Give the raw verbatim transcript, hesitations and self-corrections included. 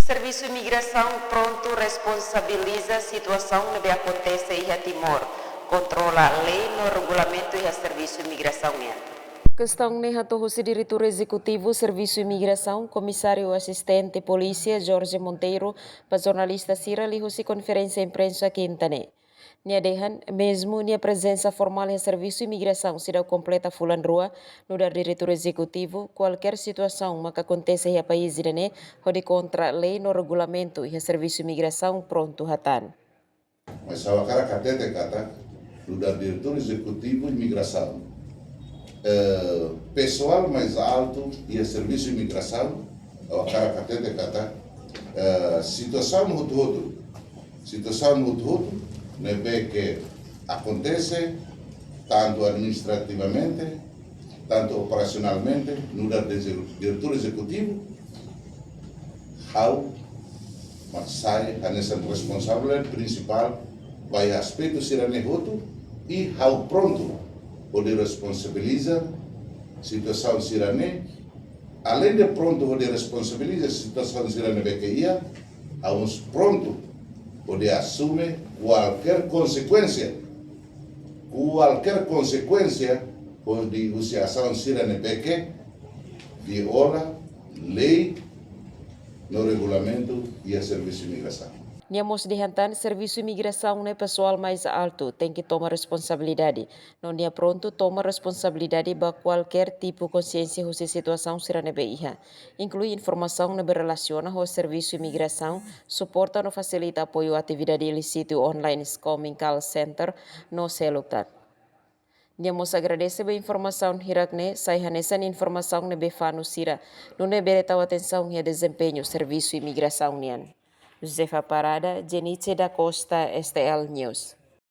Servisu Imigrasaun prontu responsabiliza situasaun ne'ebé akontese iha Timor, kontrola lei no regulamentu iha Servisu Imigrasaun nian. Kestaun ne'e hato'o husi Diretór Ezekutivu Servisu Imigrasaun, Komisáriu Asistente Polísia Jorge Monteiro, ba jornalista sira liuhusi konferénsia imprensa kinta ne'e. Nia dehan, mezmu nia prezensa formál iha Servisu Imigrasaun seidauk kompleta fulan rua, nu'udar Diretór Ezekutivu, kualkér situasaun maka akontese iha país ida-ne'e, hodi kontra lei no regulamentu iha Servisu Imigrasaun prontu hatán. Mas ha'u hakarak hatete katak, nu'udar Diretór Ezekutivu Imigrasaun, eh, pesoál mais altu iha Servisu Imigrasaun, ha'u hakarak hatete katak, eh, situasaun hotu-hotu, situasaun hotu-hotu ne'ebé ke akontese, tantu administrativamente, tantu operasionalmente, nu'udar Diretór Ezekutivu, ha'u mak sai hanesan responsavel prinsipál ba iha aspetu sira-ne'e hotu, i ha'u prontu hodi responsabiliza situasaun sira-ne'e. Aleinde prontu hodi responsabiliza situasaun sira ne'ebé ke iha, ha'u mós prontu hodi asume kualkér konsekuénsia, kualkér konsekuénsia hodi husi asaun sira ne'ebé ke viola lei no regulamentu iha Servisu Imigrasaun. Nia mós dehan tan Servisu Imigrasaun ne'e pesoál mais altu tenke toma responsabilidade, no nia prontu toma responsabilidade ba kualkér tipu konsiénsia husi situasaun sira ne'ebé iha, inklui informasaun ne'ebé relasiona ho Servisu Imigrasaun, suporta no fasilita apoiu atividade ilísitu online scamming call center no seluk tan. Nia mós agradese ba informasaun hirak-ne'e sai hanesan informasaun ne'ebé fanu sira, nune'e bele tau atensaun iha dezempeñu Servisu Imigrasaun nian. Josefa Parada, Jenice da Costa, S T L News.